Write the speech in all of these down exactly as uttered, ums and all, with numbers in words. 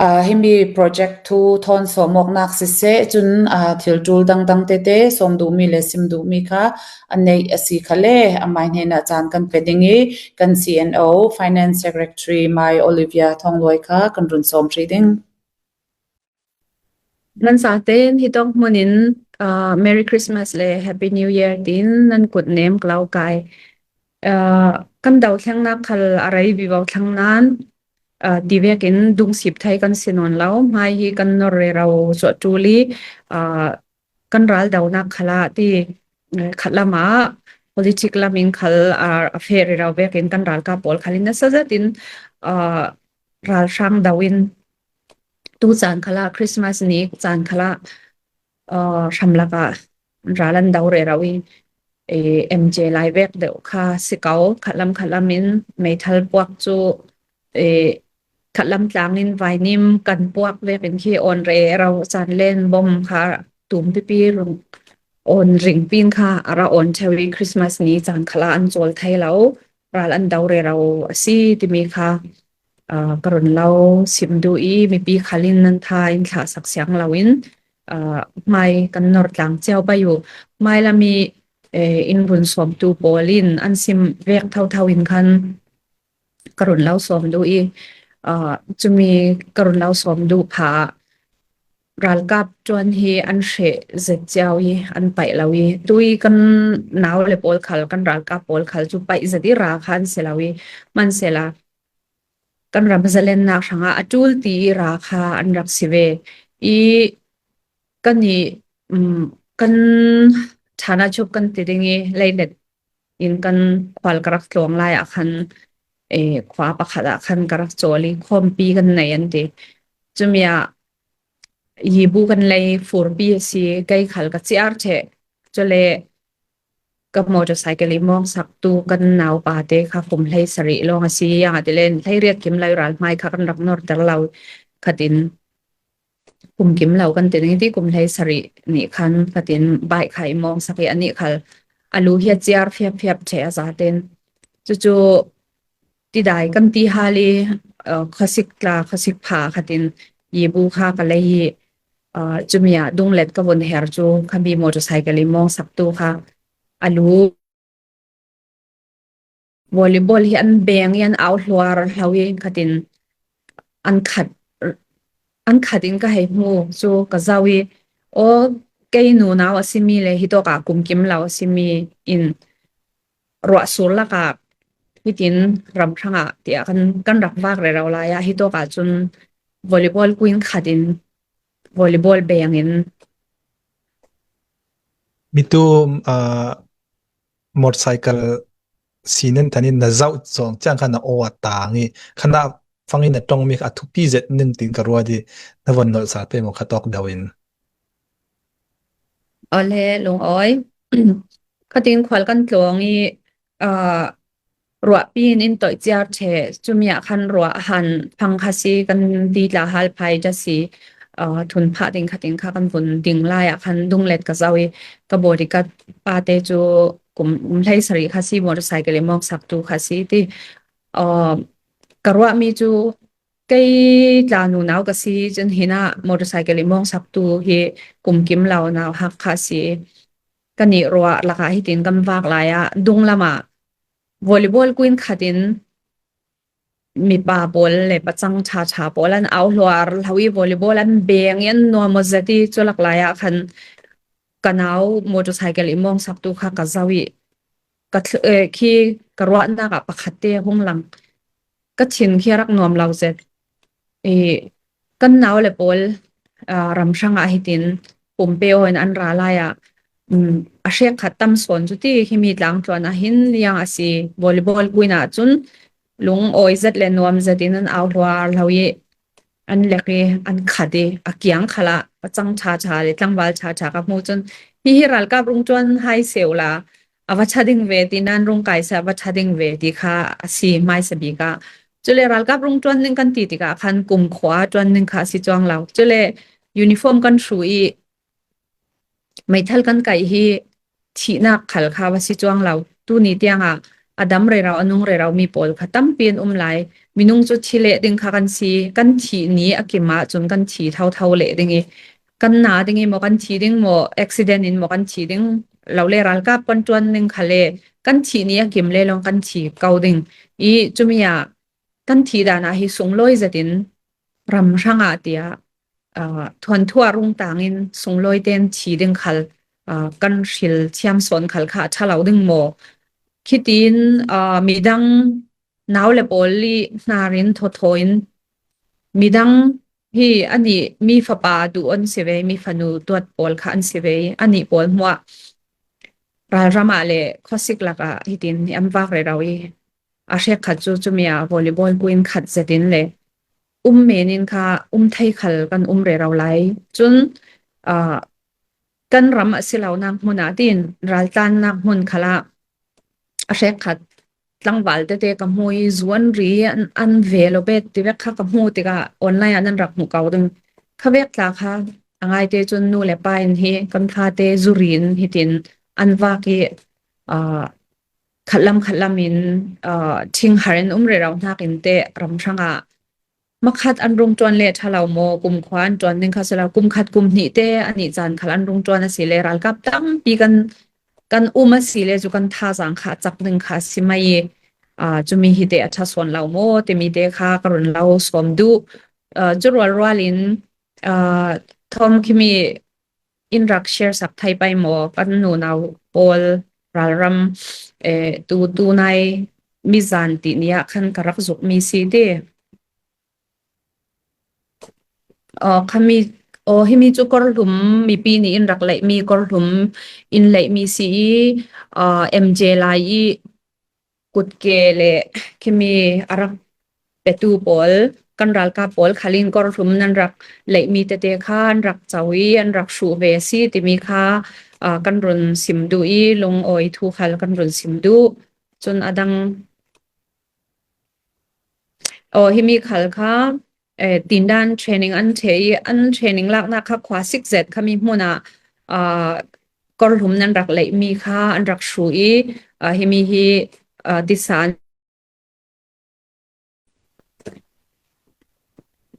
Aa, himi project thu thawn sawm awknak siseh, cun, aa, thil ṭul dangdang tete sawm duhmi le sim duhmi kha an neih a si kha le, amai hnenah caan kan pe ding i, kan C N O, Finance Secretary Mai Olivia Thawng Luai kha kan run sawm hrih ding. Nan zaten hitawk hmun in, aa, Merry Christmas le Happy New Year tiin nan kut nem ka lo kai. Aa, kan do thlengnak khal a rei vivo thlang nain, aa, ti vekin dungsip thei kan si nawn lo. Hmai hi kan nor rero suah ṭul i, aa, kan ral donak khalah ti, eh, khatlam ah politic lam in khal, aa, a feh rero vekin kan ralkap pawl khal in nasa zet in, aa, ral hrang do in tu caan khalah, Christmas ni caan khalah, aa, hramlak ah ral an do rero i, eh, M J lai vek deuh kha si ko, khatlam khatlam in meithal puak cu, eh, khatlam tlang in vainim kan puak vekin khi awn rero, caan len bom kha tum pipi rung awn ring pin kha a ra awn ṭheu i, Christmas ni caan khalah an cawl thei lo. Ral an do rero a si timi kha, aa, ka run lo sim duh i, mipi khal in nan tha in thlahsak siang lo in, aa, hmai kan nor tlang cio pei uh. Hmai lam i, eh, in run sawmtu pawl in an sim vek thotho in khan ka run lo sawm duh i, aa, cumi ka run lo sawm duh pha ralkap ṭuan hi an hreh zet cio i an paih lo i, tui kan nau le pawl khal, kan ralkap pawl khal cu paih zet i ra kha an si lo i, man sehla kan ram zalennak hrangah a ṭul ti i ra kha an rak si ve i, kan i, um, kan ṭhana chup kan ti ding i, leilet in kan khual ka rak tluang lai ah khan, eh, khua pakhat ah khan ka rak cawl i, khawmpi kan nei an ti. Cumi ah yibu kan lei furpi a si, kei khal ka ciar ṭheh. Cule ka motorcycle i mawngsaktu kan naupa te kha kum hlei sarih lawng a si, ziangahtile hlei riat kim lo i ral hmai kha kan rak norter lo khatin, kum kim lo kan ti ding i ti, kum hlei sarih nih khan khatin bike kha i mawngsak i, anih khal a lu hi a ciar fiapfiap ṭheh a zaten. Cucu tidai kan ti hal i, aa, khuasik tla, khuasik pha khatin yibu kha ka lei i, aa, cumi ah dunglet ka vun her cu khami motorcycle i mawngsaktu kha a lu volleyball hi an beng i an au hluar hlo i khatin an khat, an khat in ka hei hmu cu ka zau i, aw, kei nunau a simi le hitawk ah kum kim lo a simi in ruah sur lakah hitin ram hrangah tiah kan, kan rak vak rero lai ah, hitawk ah cun volleyball kuin khatin volleyball beng in. Mitu, aa, motorcycle si nan than in na zauh zawng ciang kha na aw a tang i, kha na fangin na ṭongmi kha a thupi zet ning tin ka ruat i, na von nolh sal pei maw kha tawk deuh in. Awle, lungawi. Khatin khual kan tluang i, aa, ruahpi in in toih ciar ṭheh, cumi ah khan ruah han phang kha si, kan ti tla hal phai ṭha si, aa, thun phah ding khatin kha kan vun ding lai ah khan dunglet ka zau i, ka bodyguard pa te cu kum, kum hlei sarih kha si, motorcycle i mawngsaktu kha si ti. Aa, ka ruahmi cu kei tla nunau ka si, cun hinah motorcycle i mawngsaktu hi kum kim lo nauhak kha si. Kan i ruah lakah hitin kan vak lai ah, dunglam ah volleyball kuin khatin mipa pawl le pacang ṭhaṭha pawl an au hluar hlo i, volleyball an beng i an nuam aw zet i, cu lak lai ah khan ka nau motorcycle i mawngsaktu kha ka zau i, ka thl-, eh, khi ka ruahnak ah pakhat te a hung lang. Ka thin khi a rak nuam lo zet. I, kan nau le pawl, aa, ram hrangah hitin pumpe aw in an ra lai ah, um, a hrek khat tam sawn cu ti, himi tlangtluan ah hin ziang a si, volleyball kuin ah cun lungawi zet le nuam zet in an au hluar hlo i, an lek i, an khat i, a kiang khalah pacang ṭhaṭha le tlangval ṭhaṭha ka hmuh cun, hihi ralkap rungṭuan hai sehla, a va ṭha ding ve ti, nan rung kai seh, a va ṭha ding ve ti kha a si hmaisa bik ah. Cule ralkap rungṭuan ning kan ti tikah khan kumkhua ṭuan ning kha a si cuang lo. Cule uniform kan hru i, meithal kan kaih hi thihnak khal kha va si cuang lo. Tuni tiang ah a dam rero, a nung rero mi pawl kha tampi an um lai. Minung cu thi leh ding kha kan si, kan thih ni a kim ah cun kan thi thotho leh ding i, kan na ding i maw, kan thi ding maw, accident in maw kan thi ding, lo le ralkap kan ṭuan ding kha le kan thih ni a kim le lawng kan thi ko ding. I cumi ah kan thih dan ah hi sunglawi zetin ram hrangah tiah, aa, thuanthu ah rung tangin sunglawi tein thi ding khal, aa, kan hril thiam sawn khal kha a ṭha lo ding maw? Khitin, aa, midang nau le pawl i hnar in thawthaw in midang hi anih mi fapa duh an si ve, mi fanu tuat pawl kha an si ve, anih pawl hmuah ralram ah le khuasik lakah hitin hi an vak rero i a hrekkhat cu cumi ah volleyball pui in khat zetin le um men in kha um thei khal kan um rero lai. Cun, aa, kan ram a si lonak hmun ah tin raltlannak hmun khalah a hrekkhat tlangval tete ka hmu i zu an ri an, an ve lo bet ti vek kha ka hmu tikah online ah nan rak hmu ko ding. Kha vek tla kha a ngaite cun nu le pa in hi kan fate zu ri in hitin an vak i, aa, khatlam khatlam in, aa, ṭhinghar in um rero hnak in teh ram hrangah makhat an rung ṭuan le ṭha lo maw, kum khua an ṭuan ding kha si lo, kum khat kum hnih te anih caan khal an rung ṭuan a si le ralkap tampi kan, kan um a si le cu kan thazaang kha a cak ding kha a si mai i, aa, cumi hi te a ṭha sawn lo maw timi te kha ka run lo sawm duh. Aa, cu rualrual in, aa, Thawm, khimi in rak share sak thei pei maw? Kan nunau pawl ralram, eh, tu, tunai mizan ti ni ah khan ka rak zuk mi si ti. Aw, khami, aw, himi cu Kawrhlum mipi nih in rak leihmi, Kawrhlum in leihmi si i, aa, M J lai i kutke le khimi a rak petu pawl, kan ralkap pawl khal in Kawrhlum nan rak leihmi tete kha an rak co i an rak hruh ve a si timi kha, aa, kan run sim duh i lungawi thu khal kan run sim duh. Cun a dang, aw, himi khal kha, eh, tindan training an ṭhe i an training laknak kha khuasik zet khami hmun ah, aa, Kawrhlum nan rak leihmi kha an rak hruh i, aa, himi hi, aa, tisa an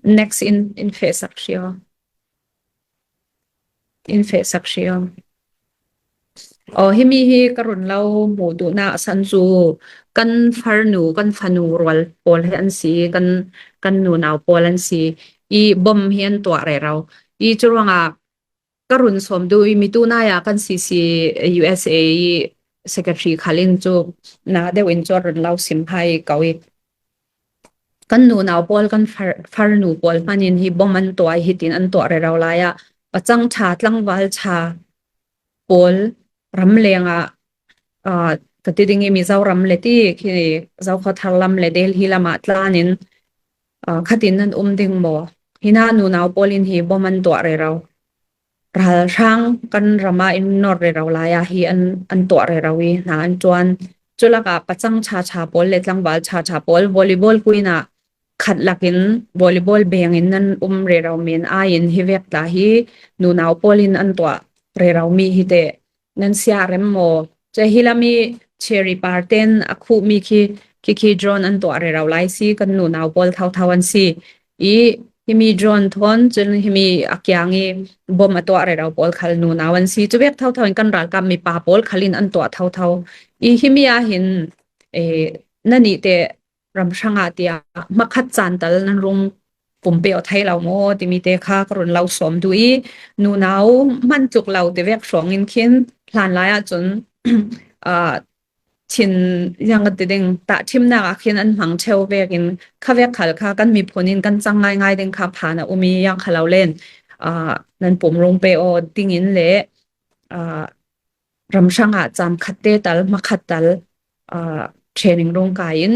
next in, in feh sak hri aw. In feh sak hri aw. Aw, himi hi ka run lo hmuh duhnak a san cu kan farnu, kan fanu rual pawl hi an si, kan, kan nunau pawl an si. I bom hi an tuah rero. I cu ruangah ka run sawm duh i mitu nai ah kan C C U S A i secretary khal in cu na deuh in cu a run lo sim hai ko i kan nunau pawl, kan far, farnu pawl hman in hi bom an tuah i hitin an tuah rero lai ah pacang ṭha, tlangval ṭha pawl ramleng ah, aa, ka ti ding i Mizoram le ti khi Zokhawthar lam le Delhi lam ah tlan in, aa, khatin nan um ding maw? Hi na nunau pawl in hi bom an tuah rero. Ralhrang kan ram ah in nor rero lai ah hi an, an tuah rero i hna an ṭuan. Cu lakah pacang ṭha ṭha pawl le tlangval ṭha ṭha pawl volleyball pui in ah khat lakin volleyball beng in nan um rero men ai in hi vek tla hi nunau pawl in an tuah rero mi hi te nan si a rem maw? Cun hi lam i Cherry Par ten a khuh mi khi, khi, khi drone an tuah rero lai si, kan nunau pawl thotho an si. I himi drone thawn cun himi a kiang i bom a tuah rero pawl khal nunau an si. Cu vek thotho in kan ralkap mipa pawl khal in an tuah thotho. I himi ah hin, eh, na nih te ram hrang ah tiah hmakhat caan tal nan rung pumpe aw thei lo maw timi te kha ka run lo sawm duh i nunau hman tluk lo ti vek hrawng in khin hlan lai ah cun, aa, thin ziang kan ti ding, tahṭhimnak ah khin an hmang ṭheu vekin kha vek khal kha kan miphun in kan cang ngaingai ding kha phan a um i yang kha lo len, aa, nan pum rung pe aw ding in le, aa, ram hrang ah caam khat te tal, hmakhat tal, aa, training rung kai in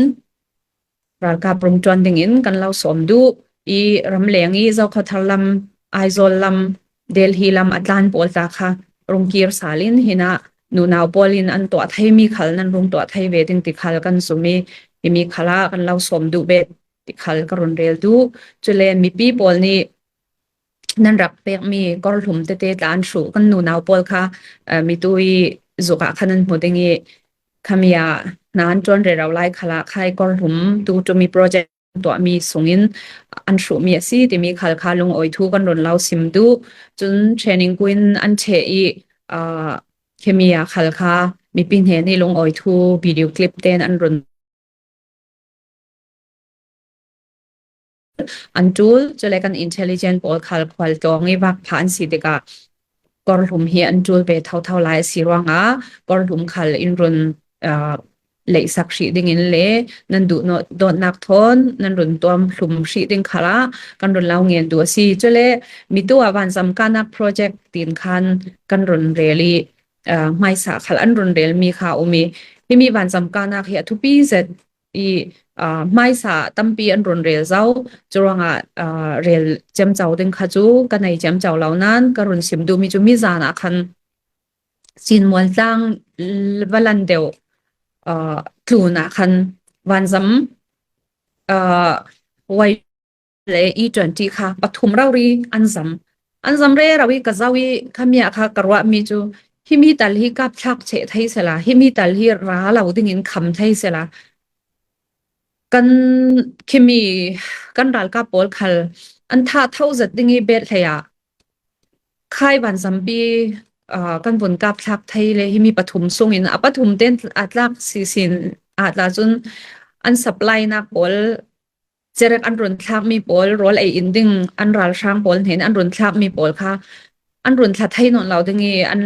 ralkap rung ṭuan ding in kan lo sawm duh i ramleng i Zokhawthar lam, Aizawl lam, Delhi lam a tlan pawl ta kha rung kir sal in hi na nunau pawl in an tuah thei mi khal nan rung tuah thei ve ding ti khal kan zum i himi khal ah kan lo sawm duh ve ti khal ka run rel duh. Cule mipi pawl nih nan rak pekmi Kawrhlum tete tla an hruh kan nunau pawl kha, eh, mitu i zuk ah khan an hmu ding i khami ah hna an ṭuan rero lai khalah khai Kawrhlum tu ṭumi project tuahmi sungin an hruhmi a si timi khal kha lungawi thu kan run lo sim duh. Cun training kuin an ṭheh i, aa, khimi a khal kha mipi hnen i lungawi thu video clip tein an run an ṭul, cule kan intelligent pawl khal khual tlawng i vak phah an si tikah Kawrhlum hi an ṭul ve thotho lai a si ruangah Kawrhlum khal in run, aa, leihsak hrih dingin le nan duh nawh, dawtnak thawn nan run tuam hlum hrih ding khalah kan run lo ngen duh a si. Cule mitu ah vanzam kahnak project tin khan kan run rel i, aa, hmaisa khal an run relmi kha a um i, himi vanzam kahnak hi a thupi zet i, aa, hmaisa tampi an run rel zo. Curuangah, aa, rel ciamco ding kha cu ka nei ciamco lo nain ka run sim duhmi cu mizan ah khan Cinmual tlang l-, va lan deuh, aa, tlun ah khan vanzam, aa, Y le E twenty kha pathum rori an zam. An zam rero i ka zoh i khami ah kha ka ruahmi cu himi tal hi kapthlak cheh thei sehla, himi tal hi ra lo dingin kham thei sehla, kan khimi kan ralkap pawl khal an thah tho zet ding i bet hlei ah khai vanzampi, aa, kan vun kapthlak thei le himi pathum sungin a pathum tein a tlak sisin ah tla cun an supply nak pawl cerek an run thlakmi pawl, rawl ei in ding an ralhrang pawl hnen an run thlakmi pawl kha an run thla thei nawn lo ding i an,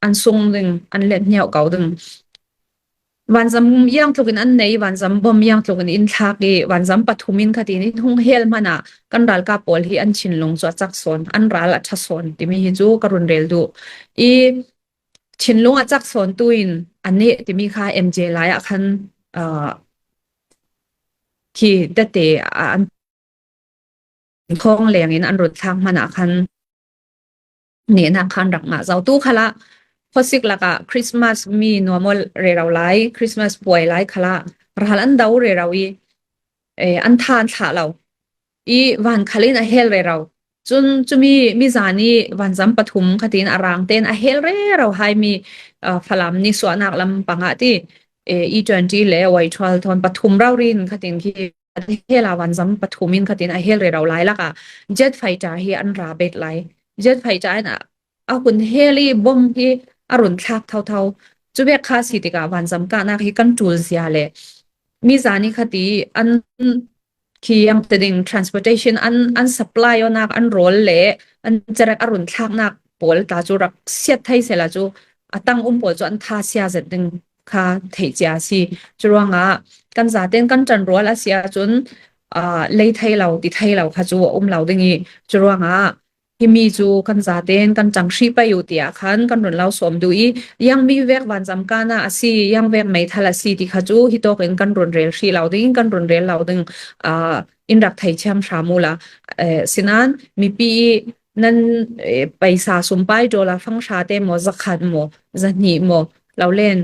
an sung ding, an let hniau ko ding. Vanzam iang tlukin an nei, vanzam bom iang tlukin in thlak i, vanzam pathum in khatin in hung hel hmanh ah kan ralkap pawl hi an thinlung cu a cak sawn, an ral a ṭha sawn timi hi cu ka run rel duh i, thinlung a cak sawn tu in a neh timi kha M J lai ah khan, aa, khi tete an thawng lengin an run thlak hmanh ah khan nehnak khan rak ngah zo. Tu khalah khuasik lakah Christmas mi nuam aw rero lai, Christmas puai lai khalah ral an do rero i, eh, an tha an thlah lo i van khal in a hel rero. Cun cumi mizan i vanzam pathum khatin a rang tein a hel rero hai mi, aa, Falam nisuahnak lam pangah ti, eh, E twenty le Y twelve thawn pathum rori in khatin khi a hel a vanzam pathum in khatin a hel rero lai lakah jet fighter hi an ra bet lai. Jet fighter in a, a hun hel i bom hi a run thlak thotho. Cu bek kha si tikah vanzam kahnak hi kan ṭul zia le mizan i khati an khi iang te ding transportation an, an supply awknak an rawl le an cerek a run thlaknak pawl ta cu rak siat thei sehla cu a tang um pawl cu an tha sia zet ding kha theih cia a si. Curuangah kan zaten kan ṭanrual a si ahcun, aa, lei thei lo, ti thei lo kha cu a um lo ding i, curuangah himi cu kan zaten kan cang hrih pei u tiah khan kan run lo sawm duh i, iang mi vek vanzam kahnak a si, iang vek meithal a si ti kha cu hitawk in kan run rel hrih lo ding, kan run rel lo ding, aa, in rak theithiam hram uhla. Eh, sinain mipi i nan, eh, paisa sumpai dollar fang hra te maw, zakhat maw, zahnih maw, lo len,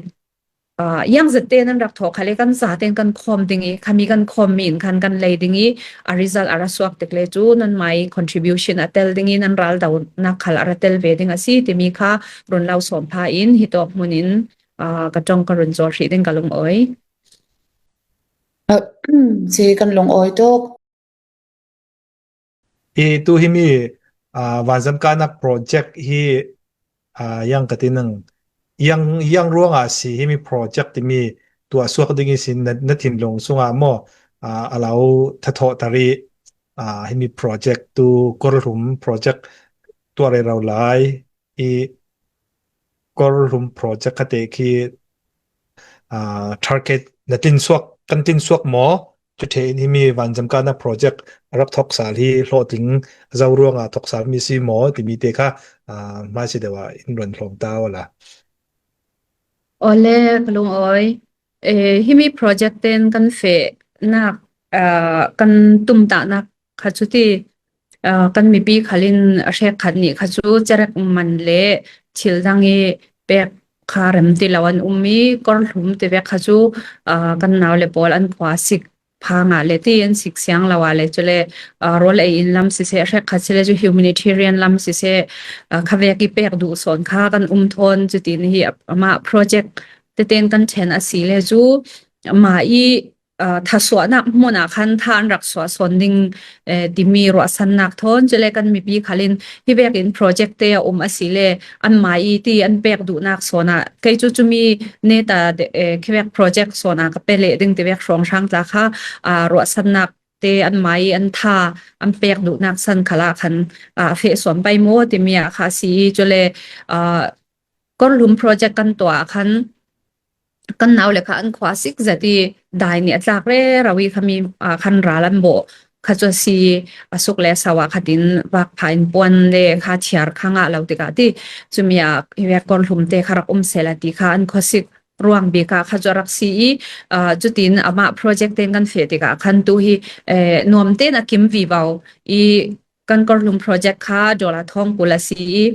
aa, iang zette nan rak thawh khal i kan zaten kan khawm ding i, khami kan khawmmi in khan kan lei ding i, a result a ra suak tik le cu nanmah i contribution a tel ding i, nan ral donak khal a ra tel ve ding a si timi kha run lo sawm pha in hitawk hmun in, aa, ka ṭong ka run cawl hrih ding ka lungawi. Si kan lungawi tuk. I tu himi, aa, vanzam kahnak project hi, aa, iang ka ti nang, iang, iang ruangah a si himi project timi tuah suak ding i sin na, na thinlung sungah maw, aa, a lo thathawh tar i, aa, himi project tu Kawrhlum project tuah rero lai i Kawrhlum project kha te khi, aa, target na tlin suak, kan tlin suak maw? Cu ṭhe in himi vanzam kahnak project a rak thawksal hi hlawhtling zo ruangah thawksal mi si maw timi te kha, aa, hmaisi deuh ah in run hlawm ta awla. Awle, ka lungawi. Eh, himi project ten kan fehnak, aa, kan tumtahnak kha cuti, aa, kan mipi khal in a hrekkhat nih kha cu cerek man le thil dang i pek kha rem ti lo an um i, Kawrhlum ti vek kha cu, aa, kan nau le pawl an khua sik pha ngah le ti an sik siang lo ah le, cule, aa, rawl ei in lam siseh, hrekkhat sile cu humanitarian lam siseh, aa, kha vek i pek duh sawn kha kan um thawn cutin hi amah project teten kan ṭhen a si le chu, mah i, aa, thasuahnak hmunah khan tha an rak suah sawn ding, eh, timi ruahsannak thawn, cule kan mipi khalin hi vekin project te a um a si le, anmah i ti an pek duhnak sawnah, kei cu cumi neta de, eh, khi vek project sawnah ka pe leh ding ti vek hrawnghrang tla kha, aa, ruahsannak te anmah i an tha an pek duhnak san khalah khan, aa, a feh sawn pai maw timi ah kha a si i, cule, aa, Kawrhlum project kan tuah ah khan kan nau le kha an khua sik zet i dai nih a tlak rero i khami, aa, khan ral an bawh kha cu a si. A suk le sau ah khatin vakpha in puan le kha thiar kha ngah lo tikah ti, cumi ah hi vek Kawrhlum te kha rak um sehla ti kha an khua sik ruang bik ah kha cu a rak si i, aa, cutin amah project tein kan feh tikah khan tu hi, eh, nuam tein a kim vivo i kan Kawrhlum project kha dollar thawng kul a si i,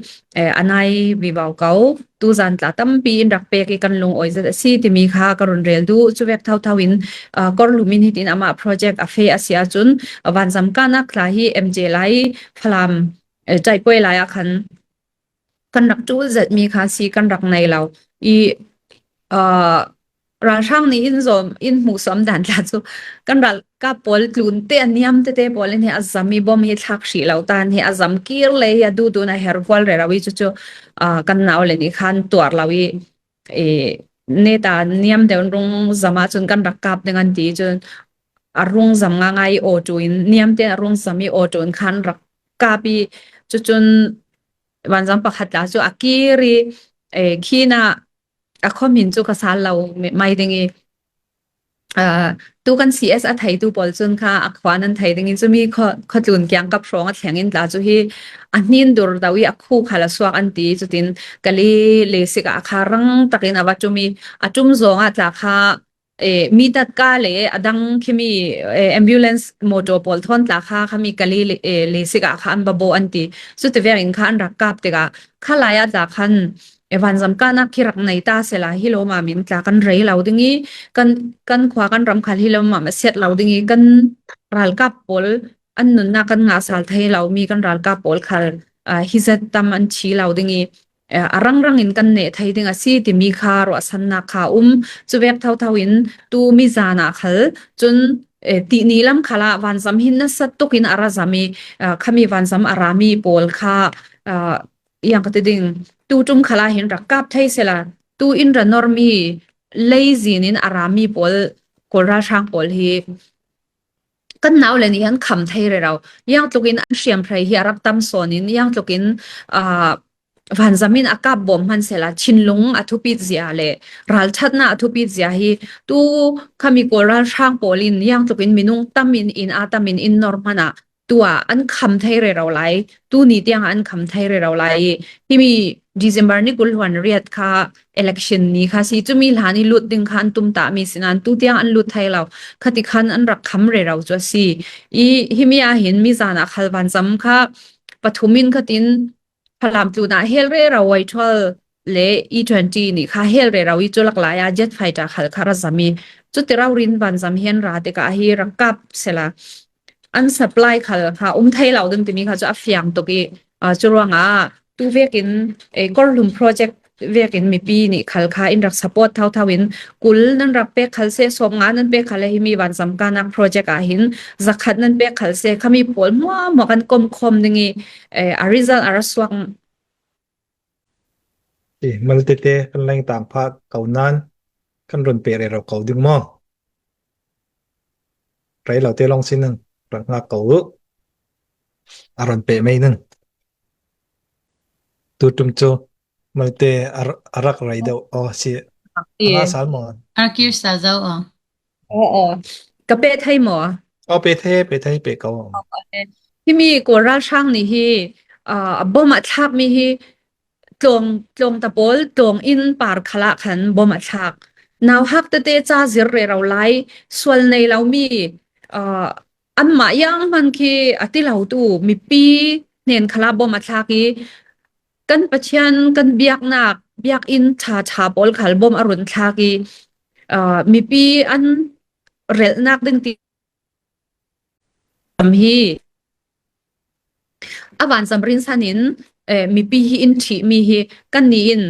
eh, a nai vivo ko. Tuzan tla tampi in rak pek i kan lungawi zet a si timi kha ka run rel duh. Cu vek thotho in, aa, Kawrhlum in hitin amah project a feh a si ahcun, vanzam kahnak tla hi M J lai Falam, eh, Ṭaihpuai lai ah khan kan rak ṭul zetmi kha si kan rak nei lo i, aa, ralhrang nih in zawm in hmuhsuam dan tla cu kan ralkap pawl tlun te a niam tete pawl in hi a zam i bom hi thlak hrih lo ta, hi a zam kir le hi a duhduh in a her hual rero i cucu, aa, kan nau le nih khan tuar lo i, i neta niam deuh in rung zam ahcun kan rak kap ding an ti i cun a rung zam ngaingai i aw ṭu in niam tein a rung zam i aw ṭu in khan rak kap i cucun vanzam pakhat tla cu a kir i, eh, khin ah a khuahmin cu ka sal lo mai ding i, ah, tu kan C S a theitu pawl cun kha a khua nan thei ding i cumi khua, khuatlun kiangkap hrawng a thleng in tla cu hi a hnin dur deuh i a khu khal a suak an ti. Cutin Kali le sik ah kha rang takin a va ṭum i a ṭum zawng ah tla kha eh, mi tatka le a dang khimi, eh, ambulance motor pawl thawn tla kha khami Kali le, eh, le sik ah kha an va bawh an ti. Cuti vekin kha an rak kap tikah kha lai ah tla khan, eh, vanzam kahnak khi rak nei ta sehla hi lawmam in tla kan rei lo ding i kan, kan khua kan ram khal hi lawmam a siat lo ding i kan ralkap pawl an nunnak kan ngah sal thei lo mi kan ralkap pawl khal, ah, hi zet tam an thi lo ding i, eh, a rangrang in kan neh thei ding a si timi kha ruahsannak kha a um. Cu vek thotho in tu mi zan ah khal cun, eh, tihni lam khal ah vanzam hin nasa tuk in a ra zam i, ah, khami vanzam a rami pawl kha, ah, iang ka ti ding, tu ṭum khal ah hin rak kap thei sehla tu in ra normi leizin in a rami pawl, Kawl ralhrang pawl hi kan nau le nih an kham thei rero. Iang tlukin an hriamhrei hi a rak tam sawn in, iang tlukin, aa, vanzam in a kap bawm hman sehla thinlung a thupit zia le ralṭhatnak a thupit zia hi tu khami Kawl ralhrang pawl in iang tlukin minung tam in, in aa tam in in nor hmanah tu ah an kham thei rero lai, tu ni tiang ah an kham thei rero lai i, himi December ni kul hluan riat kha election ni kha si, cumi hlan i lut ding kha an tum ta mi sinain tu tiang an lut thei lo, khati khan an rak kham rero cu a si. I himi ah hin mi zan ah khal vanzam kha pathum in khatin Falam tlun ah hel rero, Y twelve le E twenty nih kha hel rero i cu lak lai ah jet fighter khal kha ra zam i cuti rori in vanzam hi an ra tikah hi rak kap sehla an supply khal kha um thei lo ding timi kha cu a fiang tuk i, aa, cu ruangah tu vekin, eh, Kawrhlum project vekin mipi nih khal kha in rak support thotho in kul nan rak pek khal seh, sawmnga nan pek khal le himi vanzam kahnak project ah hin zakhat nan pek khal seh, khami pawl hmuahhmuah kan komkhawm ding i, eh, a result a ra suak. I, mal tete kan leng tang phak ko nan kan run peh rero ko ding maw? Rei lo te lawng si ning, rak ngak ko uh. A run peh mei ning. Tu ṭum cu malte a, a rak rei deuh aw si. Ti. A nga sal maw? A kir sa zo aw. Aw, aw. Ka peh thei maw? Aw, peh thei, peh thei, peh ko. Aw, aw, eh. Himi Kawl ralhrang nih hi, ah, a bom a thlakmi hi tlawng, tlawngta pawl, tlawng inn par khal ah khan bom a thlak. Nauhak tete ca zir rero lai, sual nei lomi, aa, anmah iang hman khi a ti lo tu mipi hnen khal ah bom a thlak i, kan Pathian, kan biaknak, biakinn ṭha ṭha pawl khal bom a run thlak i, aa, mipi an relhnak ding ti hi a vanzam rinsan in, eh, mipi hi in ṭhihmi hi kannih in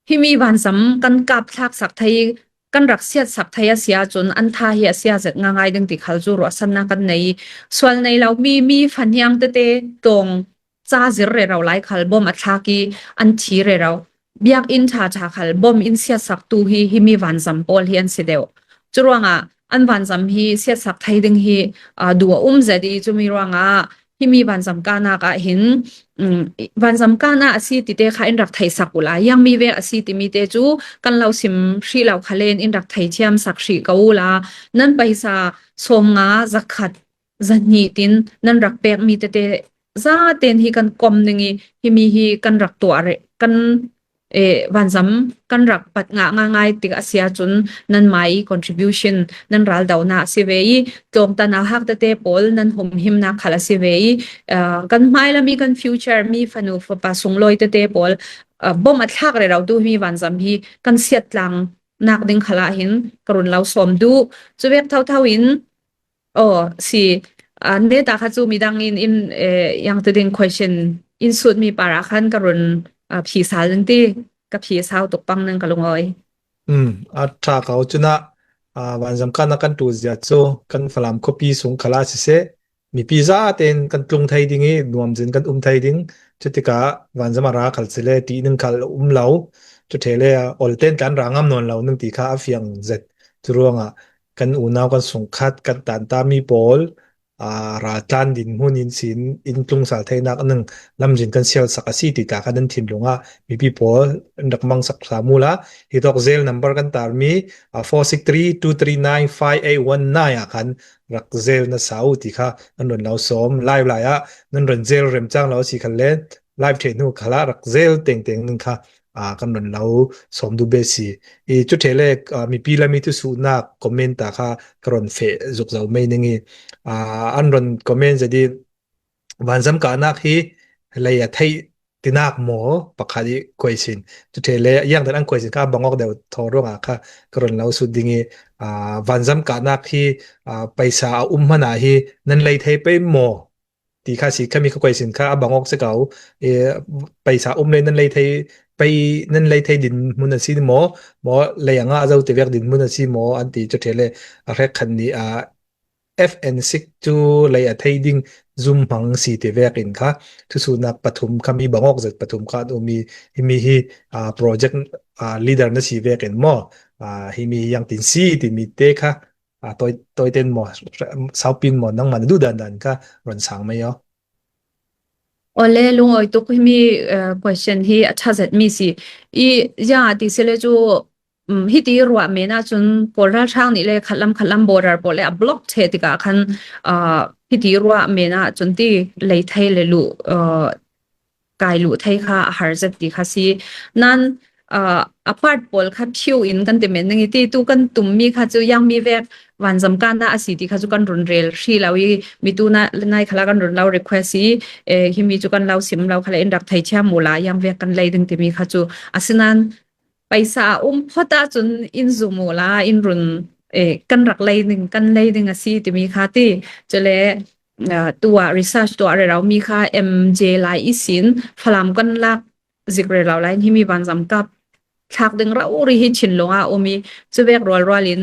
himi vanzam kan kap thlak sak thei, kan rak siat sak thei a si ahcun an tha hi a sia zet ngaingai ding ti khal cu ruahsannak kan nei. Sual nei lo mi, mi fahniang tete tlawng ca zir rero lai khal bom a thlak i an thi rero. Biakinn ṭha ṭha khal bom in siatsaktu hi himi vanzam pawl hi an si deuh. Curuangah an vanzam hi siatsak thei ding hi, aa, duh a um zet i, cumi ruangah himi vanzam kahnak ah hin, um, vanzam kahnak a si tite kha in rak theihsak uhla, ziangmi vek a si timi te cu kan lo sim hrih lo khal in in rak theithiam sak hrih ko uhla, nan paisa sawmnga, zakhat, zahnih tin nan rak pekmi tete zaten hi kan kom ning i, himi hi kan rak tuah rih, kan, eh, vanzam kan rak pat ngah ngaingai tik a si ahcun nanmah i contribution, nan raldohnak a si ve i, tlawngta nauhak tete pawl nan humhimnak khal a si ve i, ah, kan hmailam i kan future mi fanu fapa sunglawi tete pawl, ah, bom a thlak rero tu himi vanzam hi kan siat tlang nak ding khal ah hin ka run lo sawm duh. Cu vek thotho in, aw, si, ah, neta kha cu midang in, in, eh, ziangtu ding question in sutmi par ah khan ka run, ah, phi sal ding ti, ka phi sau tuk pang ning ka lungawi. Um, a ṭha ko. Cunah, ah, vanzam kahnak kan ṭul zia cu kan Falam khuapi sung khal ah siseh, mipi zaten kan tlung thei ding i nuamzin kan um thei ding. Cutikah vanzam a ra khal sile ṭih ning khal a um lo. Cu ṭhele, ah, olten tlan ra ngam nawn lo ning ti kha a fiang zet. Curuangah kan unau kan sungkhat kan tantami pawl, aa, raltlan dinhmun in sin in tlung sal theinak ning lamzin kan sialsak a si ti ta kha nan thinlung ah mipi pawl in rak mangsak hram uhla, hitawk Zelle number kan tarmi, aa, four six three two three nine five eight one nine ah khan rak Zelle na sa uh ti kha nan run lo sawm. Live lai ah nan run Zelle remcang lo a si khan le live ṭheh hnu khal ah rak Zelle tengteng ning kha, aa, kan run lo sawm duh ve si. I cu ṭhele, aa, mipi lam i thusuhnak comment ta kha ka run feh zuk zo mei ning i, aa, an run comment zet i vanzam kahnak hi lei a theih tinak maw pakhat i question. Cu ṭhele ziangtan an question kha a bang awk deuh thaw ruangah kha ka run lo sut ding i, aa, vanzam kahnak hi, aa, paisa a um hmanh ah hi nan lei thei pei maw? Ti kha si khami kha question kha a bang awk si ko. E, paisa um le nan lei thei, pei nan lei thei dinhmun a si maw? Maw lei a ngah zo ti vek dinhmun a si maw? An ti cu ṭhele a hrek khan ni, aa, F N six cu lei a thei ding zumhmang si ti vek in kha thusuhnak pathum khami bang awk zet pathum kha an um i, himi hi, aa, project, aa, leader na si vek in maw? Aa, himi hi ziangtin si timi te kha, aa, tawi, tawiten maw, saupin maw, nangmah na duh dan dan kha run sang mei aw. Awle, lungawi tuk, himi, eh, question hi a ṭha zet mi si. I, ziang a ti si le cu, um, hiti ruah men ah cun Kawl ralhrang nih le khatlam khatlam border pawl le a block ṭheh tikah khan, ah, hiti ruah men ah cun ti lei thei le luh, ah, kai luh thei kha a har zet ti kha si. Nan, aa, a part pawl kha phiu in kan ti men ning i ti, tu kan tummi kha cu ziangmi vek vanzam kahnak a si ti kha cu kan run rel hrih lo i, mitu na, nai khala kan run lo request i, eh, himi cu kan lo sim lo khala in rak theithiam uhla ziang vek kan lei ding timi kha cu a si nan paisa a um phot ahcun in zum uhla in run, eh, kan rak lei ding, kan lei ding a si timi kha ti. Cule, ah, tu ah research tuah rero mi kha M J lai ihsin Falam kan lak zik rero lai in himi vanzam kap thlak ding rori hi thinlung ah um i, cu vek rualrual in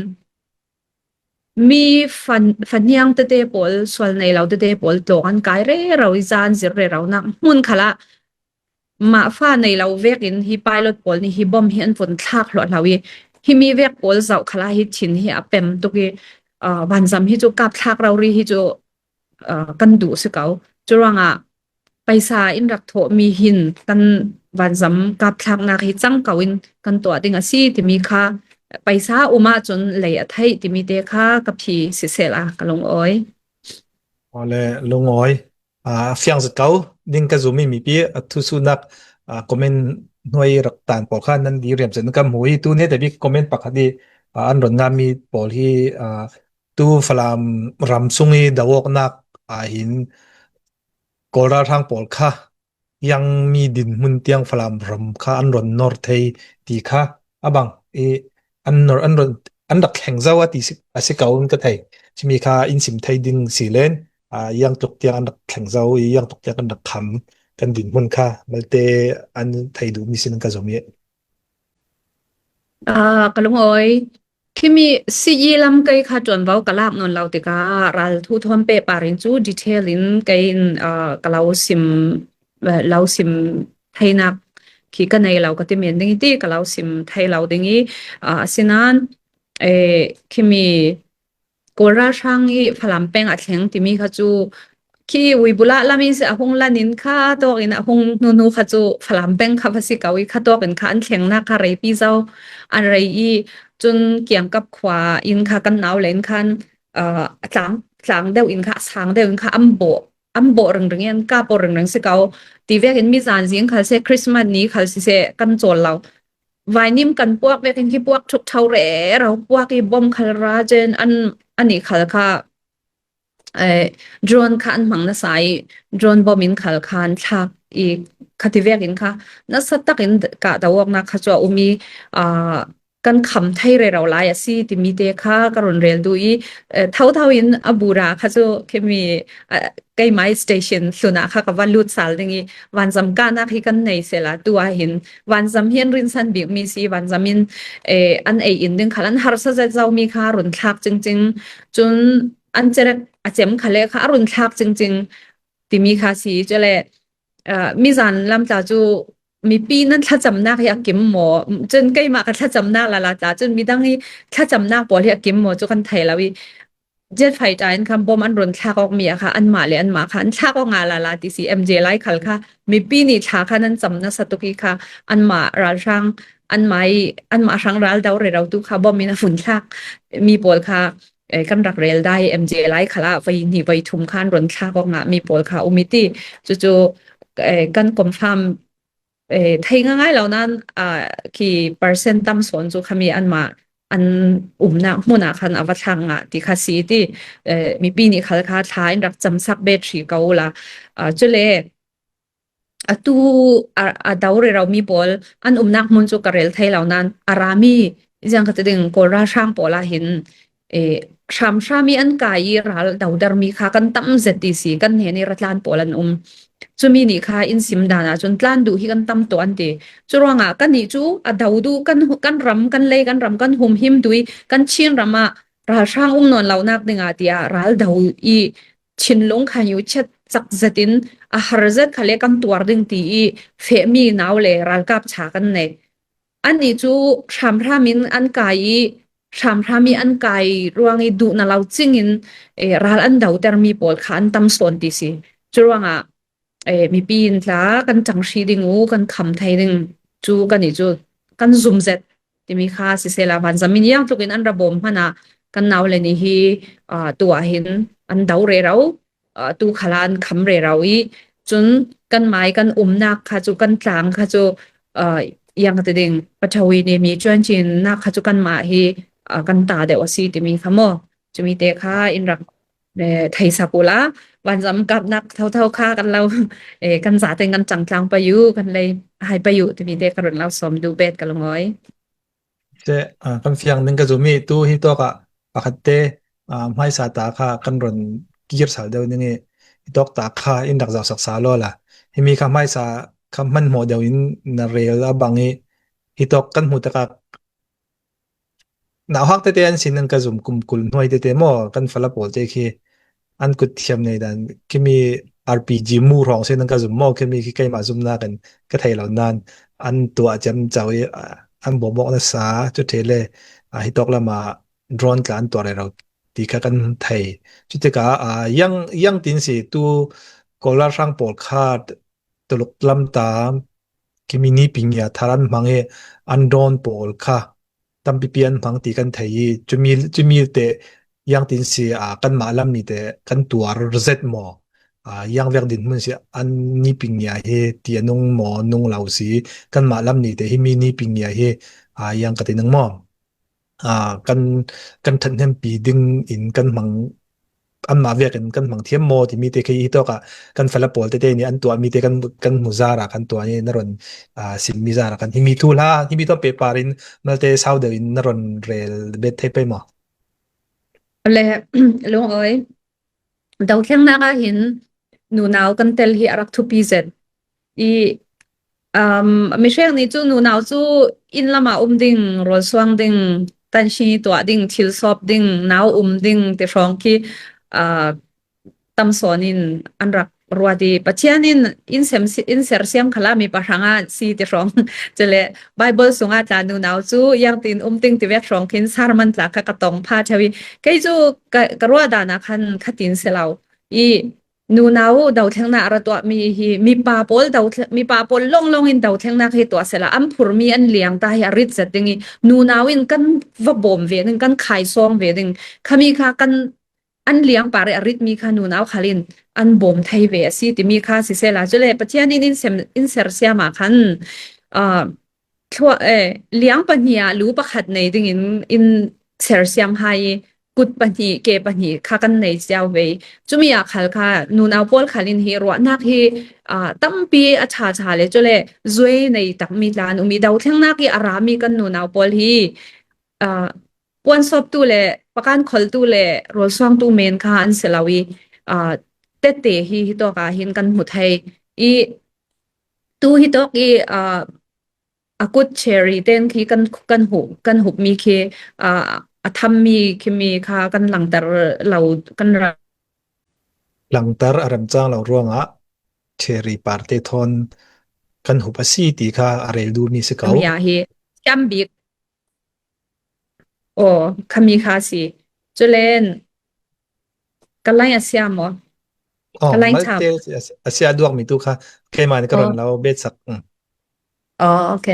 mi fan-, fahniang tete pawl, sual nei lo tete pawl tlawng an kai rero i, za an zir rero nak hmun khalah mah fa nei lo vekin hi pilot pawl nih hi bom hi an vun thlak hluahhlo i, himi vek pawl zoh khalah hi thin hi a pem tuk i, aa, vanzam hi cu kap thlak rori hi cu, aa, kan duh si ko. Curuangah paisa in rak thawhmi hin kan vanzam kap thlaknak hi cang ko in kan tuah ding a si timi kha, paisa um ahcun lei a theih timi te kha ka phi sisehla ka lungawi. Awle, lungawi. Aa, a fiang zet ko ding ka zummi mipi a thusuhnak, aa, comment hnuai rak tan pawl kha nan diriam zet ka hmu i, tu neta bik comment pakhat i, aa, an run ngami pawl hi, aa, tu Falam ram sung i do awknak ah hin Kawl ralhrang pawl kha ziangmi dinhmun tiang Falam ram kha an run nor thei ti kha a bang i, an nor, an run, an rak thleng zo a ti si, a si ko in ka thei. Cumi kha in sim thei ding si len, aa, ziangtluk tiang an rak thleng zo i, ziangtluk tiang an rak kham kan dinhmun kha malte an thei duhmi sin ka zumh i. Aa, ka lungawi. Khimi C E lam kei kha ṭuanvo ka lak nawn lo tikah ralthu thawn pehpar in cu detail in kei in, aa, ka lo sim, aa, lo sim theinak khi ka nei lo ka ti men ding i ti ka lo sim thei lo ding i, aa, asinain, ee, khimi Kawl ralhrang i Falam peng a thleng timi kha cu khi Uibula lam in si a hung lan in kha tawk in a hung hnu hnu kha cu Falam peng kha va si ko i kha tawk in kha an thlengnak kha reipi zo an rei i cun kiangkap khua in kha kan nau le in khan, aa, a tlang, tlang deuh in kha a sang deuh in kha an bawh, an bawh ringring i an kap aw ringring si ko ti vekin mizan zing khal seh, Christmas ni khal siseh kan cawl lo. Vainim kan puak vekin khi puak ṭhuk ṭho rero puak i bom khal ra cun an, anih khal kha, eh, drone kha an hmang nasa i drone bom in khal kha an thlak i kha ti vekin kha nasa takin kah do awknak kha cu a um i, aa, kan kham thei rero lai a si timi te kha ka run rel duh i, eh, thotho in a bura kha cu khimi, eh, keimah i station hlun ah kha ka va lut sal ding i, vanzam kahnak hi kan nei sehla tu ah hin vanzam hi an rinsan bikmi si, vanzam in, eh, an ei in ding khal an harsa zet zomi kha run thlak cingcing. Cun an cerek a cem khal le kha a run thlak cingcing timi kha si. Cule, aa, mizan lam tla cu mipi nan thlacamnak hi a kim maw? Cun keimah ka thlacamnak lala tla cun midang i thlacamnak pawl hi a kim maw cu kan thei lo i, jet fighter in khan bom an run thlak awk mi a kha anmah le anmah kha an thlak awk nga lala ti si. M J lai khal kha mipi nih thla kha nan cam nasa tuk i kha anmah ralhrang, anmah i, anmah hrang ral do rero tu kha bom in a vun thlak mi pawl kha, eh, kan rak rel dai. M J lai khal ah voi hnih voi thum khan run thlak awk nga mi pawl kha um i ti. Cucu, eh, kan confirm, eh, thei ngaingai lo nan, ah, khi percent tam sawn cu khami anmah an umnak hmun ah khan a va thlak ngah ti kha si i ti. Eh, mipi nih khal kha thla in rak camsak bet hri ko ula. Ah, cule atu a, a do rero mi pawl an umnak hmun cu ka rel thei lo nan a rami ziang ka ti ding Kawl ralhrang pawl ah hin, eh, hramhram i an kai i ral doder mi kha kan tam zet ti si, kan hnen i ratlan pawl an um. Cumi nih kha in sim dan ah cun tlan duh hi kan tam tuah an ti. Curuangah kannih cu a do duh kan, kan ram, kan lei, kan ram, kan humhim duh i kan Chin ram ah ralhrang um nawn lonak dingah tiah ral do i thinlung kha hi u chiat cak zet in a har zet khal le kan tuar ding ti i fehmi nau le ralkap cha kan nei. Annih cu hramhram in an kai i hramhram i an kai ruang i duh na lo cing in, eh, ral an doter mi pawl kha an tam sawn ti si. Curuangah, eh, mipi in tla kan ṭang hri ding u, kan kham thei ding cu kannih cu kan zum zet timi kha sisehla vanzam in iang tluk in an ra bawm hmanh ah kan nau le nih hi, ah, tu ah hin an do rero, ah, tu khal ah an kham rero i cun kan mai kan umnak kha cu kan tlang kha cu, ah, iang ka ti ding, pathawin i mi cuan cin nak kha cu kanmah hi, ah, kan ta deuh a si timi kha maw? Cumi te kha in rak, eh, theisak ula, vanzam kapnak thotho kha kan lo, eh, kan zate kan ṭangtlang pei u, kan lei hai pei u timi te ka run lo sawm duh bet ka lungawi. Te, ah, kan fiang ning ka zumi tu hi tawk ah pakhat te, ah, hmaisa ta kha kan run kir sal deuh ning i hi tawk ta kha in rak zohsak sa law la. Himi kha hmaisa kha hmanhmawh deuh in na rel a bang i hi tawk kan hmuh tak ah nauhak tete an sin nan ka zum kum kul hnuai tete maw kan fala pawl te khi an kut thiam nei dan khimi R P G mu hrawng sin nan ka zum maw khimi khi keimah zumnak in ka thei lo nan an tuah ciamco i, ah, an bawmawk nasa cu ṭhe le, ah, hi tawk lamah drone tla an tuah rero ti kha kan thei. Cutikah, ah, yang, yang tin si tu Kawl ralhrang pawl kha Tuluk lam ta khimi ni pingia thar an hmang i an drone pawl kha tampipi an hmang ti kan thei i cumi, cumi te yang tin si, ah, kanmah lam ni te kan tuar zet maw? Ah, yang vek dinhmun si an ni pingia hi ti a nung maw nung lo si kanmah lam ni te himi ni pingia hi, ah, yang ka ti nung maw? Ah, kan, kan ṭhathnempi ding in kan hmang, anmah vekin kan hmang thiam maw timi te khi hi tawk ah kan fala pawl tete nih an tuahmi te kan, kan hmu zara kan tuah i na run, ah, simmi zara kan himi thu hla, himi tawm pehpar in malte sau deuh in na run rel bet thei pei maw? Le, lungawi. Dothlengnak ah hin nunau kan tel hi a rak thupi zet i, um, mihrek nih cu nunau cu inn lama um ding, rualsuang ding, tanhri tuah ding, thil sawp ding, nau um ding ti hrawng khi, aa, tam sawn in an rak ruat i, Pathian in in sem si-, in sersiam khala mipa hrangah si ti hrawng. Cule Bible sungah tla nunau cu iangtin um ding ti vek hrawng khin sermon tla kha ka tong pha ṭheu i, kei cu ka, ka ruah dan ah khan khatin si lo i, nunau dothlengnak a ra tuahmi hi mipa pawl dothle-, mipa pawl lawnglawng in dothlengnak hi tuah sehla, an phurmi an liang ta hi a rit zet ding i, nunau in kan va bawm ve ding, kan khaisawng ve ding. Khami kha kan, an liang par i a ritmi kha nunau khal in an bawm thei ve a si timi kha sisehla, cule Pathian in in sem, in sersiam ah khan, aa, thluah, eh, liang pahnih ah lu pakhat nei dingin in sersiam hai i, kut pahnih, ke pahnih kha kan nei cio ve. Cumi ah khal kha nunau pawl khal in hi ruahnak hi, aa, tampi a ṭha ṭha le, cule zuai nei takmi tla an um i, dothlengnak i a rami kan nunau pawl hi, aa, puansawptu le pakan kholtu le rualsuangtu men kha an si lo i, aa, tete hi hitawk ah hin kan hmu thei i, tu hitawk i, aa, a kut Cherry ten khi kan, kan hup, kan hupmi khi, aa, a thammi khimi kha kan langter lo, kan ra- langter a remcang lo ruangah Cherry parte thawn kan hup a si ti kha a rel duhmi si ko. Khami ah hi thiam bik. Aw, khami kha si. Culen ka line a sia maw? Aw, ka line malte tham. A si-, a sia duakmi tu kha keimah nih ka run lo betsak. Mm. Aw, ok.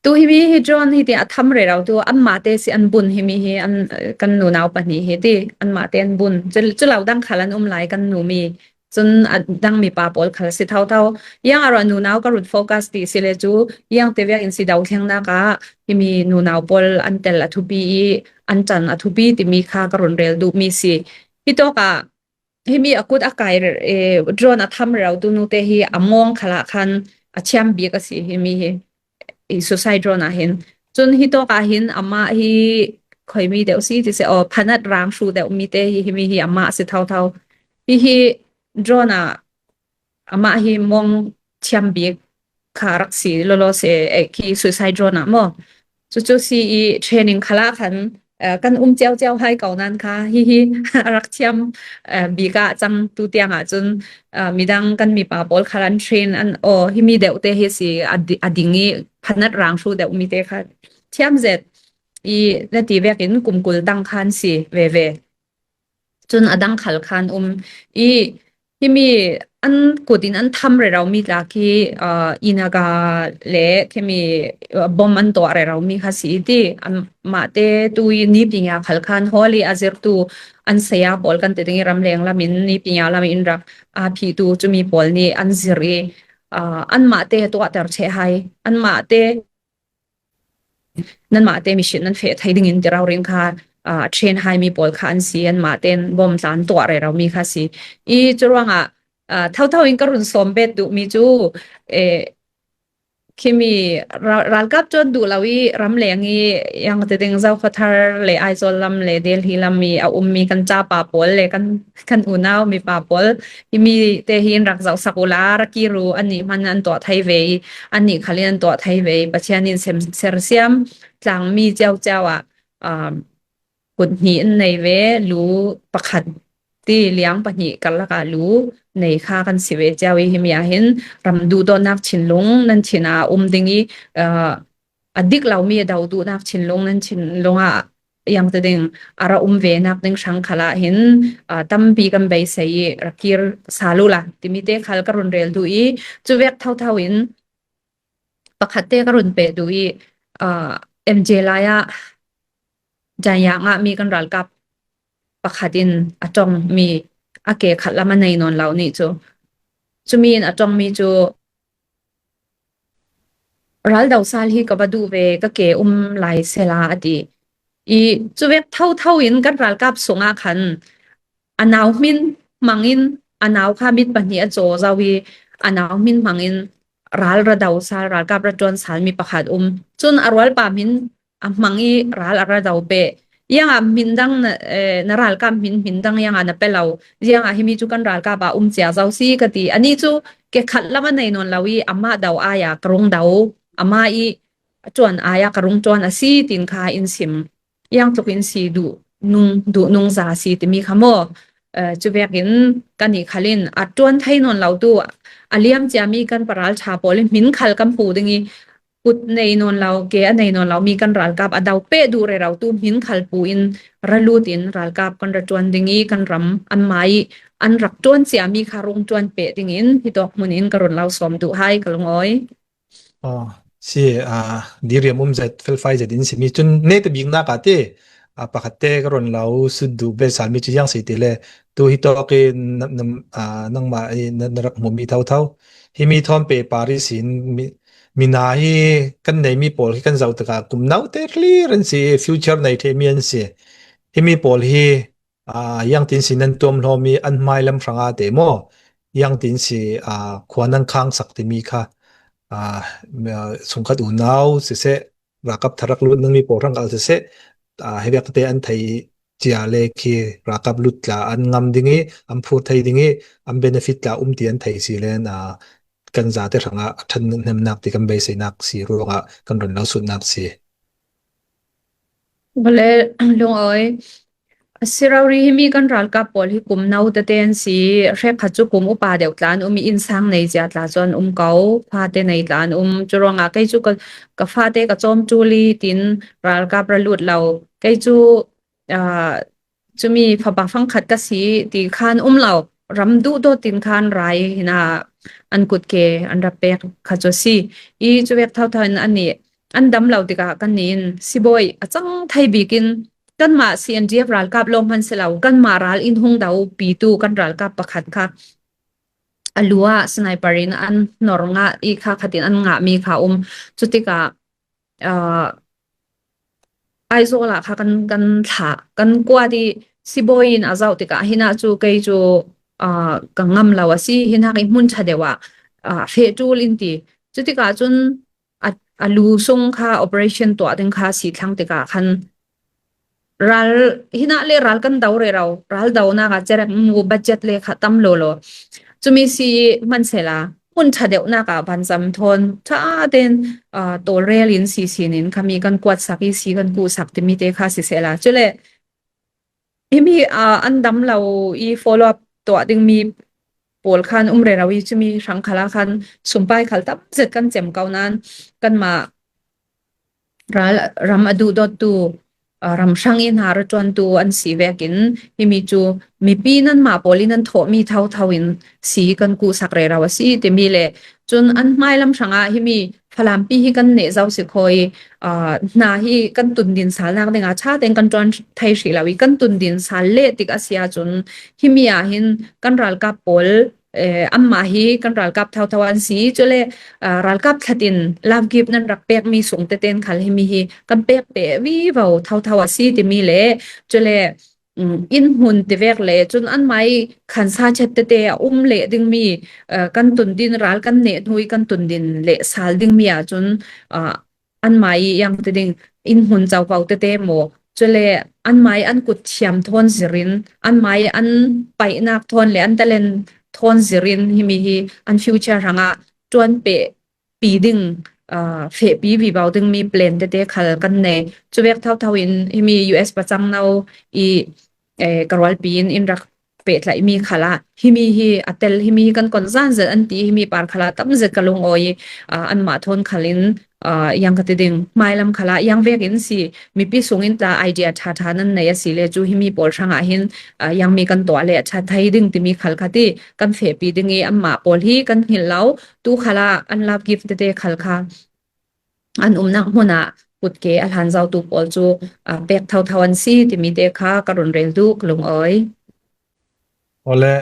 Tu himi hi drone hi ti a tham rero tu anmahte si an bun himi hi an, kan nunau pahnih hi ti anmahte an bun. Cu, cu lo dang khal an um lai kan numi. Cun a dang mipa pawl khal si thotho. Yang a ruah nunau ka run focus ti si le cu, yang te vek in si dothlengnak ah himi nunau pawl an tel a thupi i, an ṭan a thupi timi kha ka run rel duhmi si. Hitawk ah himi a kut a kai, eh, drone a tham rero tu nute hi a mawng khal ah khan a thiam bik a si himi hi. I suicide drone ah hin. Cun hitawk ah hin amah hi khuimi deuh si ti si, aw, Phanat Rang hru deuh mi te hi, himi hi amah a si thotho. Hihi drone ah amah hi mawng thiam bik kha rak si lawlaw si, eh, khi suicide drone ah maw? Cucu si i training khal ah khan, eh, kan um ciauciau hai ko nan kha hihi a rak thiam, eh, bik ah cang tu tiang ah cun, eh, midang kan mipa pawl khal an train an, aw, himi deuh te hi si a di-, a ding i Phanat Rang hru deuh mi te kha thiam zet i na ti vekin kum kul tang khan si veve. Cun a dang khal khan um i, himi an kut in an tham rero mi tla khi, aa, i naga le khimi, aa, bom an tuah rero mi kha si i ti. Anmahte tu i ni pinya khal khan Holi a zirtu an saya pawl kan ti ding i ramleng lam in ni pinya lam in rak aa phihtu cumi pawl nih an zir i, aa, anmahte tuahter ṭheh hai. Anmahte nanmahte mihring nan feh thei dingin ti raurin kha, aa, a ṭhen hai mi pawl kha an si, anmahte in bom tla an tuah rero mi kha si. I curuangah, aa, thotho in ka run sawm bet duh mi cu, eh, khimi ra-, ralkap ṭuan duh lo i ramleng i, yang te ding Zokhawthar le Aizawl lam le Delhi lam i a ummi kan capa pawl le kan kan unau mipa pawl, himi te hi in rak zohsak uhla, rak kir u, annih hman an tuah thei ve i, annih khal in an tuah thei ve i, Pathian in sem-, sersiam tlangmi ciauciau ah, um, kut hnih an nei ve, lu pakhat ti liang pahnih karlak ah lu nei kha kan si ve cio i, himi ah hin ram duhdawtnak thinlung nan thin ah um ding i, uh, a dik lomi a do duhnak thinlung nan thinlung ah yang te ding a ra um ve nak ding hrang khal ah hin, aa, tampi kan beisei i ra kir sal uhla timi te khal ka run rel duh i, cu vek thotho in pakhat te ka run peh duh i, aa, M J lai ah Jaiah ngahmi kan ralkap pakhat in a ṭongmi a ke khat lam a nei nawn lo nih cu, cumi in a ṭongmi cu, "Ral do sal hi ka va duh ve, ka ke um lai sela," a ti. I cu vek thotho in kan ralkap sungah khan a nau hmin hmang in, a nau kha mit pahnih a caw zo i, a nau hmin hmang in ral ra do sal, ralkap ra ṭuan sal mi pakhat um. Cun a rualpa hmin a hmang i ral a ra do peh. Iangah hmin dang na, eh, na ralkap hmin, hmin dang iangah na pe lo? Ziangah himi cu kan ralkap ah um cia zo si, ka ti. Ani cu ke khat lam a nei nawn lo i amah do ai ah ka rung do. Amah i, a ṭuan ai-ah ka rung ṭuan a si, tin kha in sim. Iang tluk in si duh nung, duh nung za si timi kha maw? Eh, cu vekin kannih khal in a ṭuan thei nawn lo tu a liam ciami kan pa ralṭha pawl in hmin khal kan pu ding i, kut nei nawn lo, ke a nei nawn lo mi kan ralkap a do peh duh rero tu hmin khal pu in ra lut in ralkap kan ra ṭuan ding i, kan ram anmah i an rak ṭuan ciami kha rung ṭuan peh dingin hitawk hmun in ka run lo sawm duh hai ka lungawi. Aw, si, ah, diriam um zet, felfai zet in simi cun neta biknak ah ti, ah, pakhatte ka run lo sut duh ve salmi cu ziang si ti le, tu hitawk i na, na, ah, nangmah i na, na rak hmumi thotho. Himi thawn pehpar ihsin mi, mina hi kan neimi pawl hi kan zoh tikah kum naute hlir an si, future nei ṭhemi an si. Himi pawl hi, aa, iangtin si nan tuamhlawm i an hmailam hrangah te maw? Iangtin si, aa, khua nan khangsak timi kha, aa, sungkhat unau siseh, ralkap thar rak lut nangmi pawl hrangah siseh, aa, hivek tete an thei cia le khi ralkap lut tla an ngam ding i, an phur thei ding i, an benefit tla um ti an thei si len, aa, kan zate hrangah a ṭhathnemnak ti kan beiseinak si ruangah kan run lo sutnak si. Vale, lungawi. Si rori himi kan ralkap pawl hi kum no tete an si, hrekkhat cu kum upa deuh tla an um i, innsang nei zia tla cu an um ko, fate nei tla an um. Cu ruangah kei cu ka, ka fate ka cawm ṭul i tin ralkap ra lut lo. Kei cu, aa, cumi fapa fangkhat ka si ti khan um lo, ram duhdawt tin khan rai hina an kut ke an rak pek kha cu a si. I cu vek thotho in an nih an dam lo tikah kannih in sibawi a cang thei bik in kanmah C N D F ralkap lawng hman si lo, kanmah ral in hung do pitu kan ralkap pakhat kha a lu ah sniper in an hnor ngah i kha khat in an ngahmi kha um. Cutikah, aa, Aizawl ah kha kan, kan thlah, kan kuat i sibawi in a zoh tikah hinah cu kei cu, aa, ka ngam lo a si, hinah i hmun ṭha deuh ah, aa, feh ṭul in ti. Cutikah cun a, a lu sung kha operation tuah ding kha si thlang tikah khan ral, hinah le ral kan do rero, ral donak ah cerek mu budget le kha tam lo lo. Cumi si hmansela hmun ṭha deuhnak ah vanzam thawn ṭha tein, aa, tawlrel in si sinin khami kan kuatsak i si kan kuhsak timi te kha sisehla. Cule himi, aa, an dam lo i follow up tuah dingmi pawl khan um rero i cumi hrang khalah khan sumpai khal tam zet kan cem ko nain kanmah ral, ram a duhdawttu, aa, ram hrang i hna ra ṭuantu an si vekin himi cu mipi nanmah pawl i nan thawhmi thotho in si kan kuhsak rero a si timi le cun an hmailam hrangah himi Falampi hi kan neh zo si kho i, aa, hna hi kan tundin salnak dingah ṭha tein kan ṭuan thei hrih lo i kan tundin sal leh tik a si ahcun himi ah hin kan ralkap pawl, eh, anmah hi kan ralkap thotho an si. Cule, aa, ralkap thlatin love gift nan rak pekmi sung tete in khal himi hi kan pek peh vivo thotho a si timi le cule, um, inn hmun tivek le cun anmah i khansa chet tete a um leh dingmi, aa, kan tundin ral kan neh hnu i kan tundin leh sal dingmi ahcun, aa, anmah i iang ti ding inn hmun covo tete maw? Cule anmah i an kut thiam thawn zirin, anmah i an paihnak thawn le an talent thawn zirin himi hi an future hrangah ṭuan peh pi ding, aa, fehpi vivo dingmi plan tete khal kan nei. Cu vek thotho in himi U S pacang no i, eh, ka rualpi in in rak pehtlaihmi khalah himi hi a tel, himi hi kan kon zan zet an ti, himi par khalah tam zet ka lungawi i, aa, anmah thawn khalin, aa, iang ka ti ding, hmailam khalah iang vekin si, mipi sungin tla idea ṭha ṭha nan nei a si le cu himi pawl hrangah hin, aa, iang mi kan tuah le a ṭha thei ding timi khal kha ti kan fehpi ding i anmah pawl hi kan hngilh lo, tu khalah an love gift tete khal kha an umnak hmun ah kut ke a hlan zotu pawl cu, aa, pek thotho an si timi te kha ka run rel duh ka lungawi. Awle,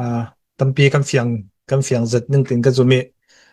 aa, tampi kan fiang, kan fiang zet ning tin ka zum i,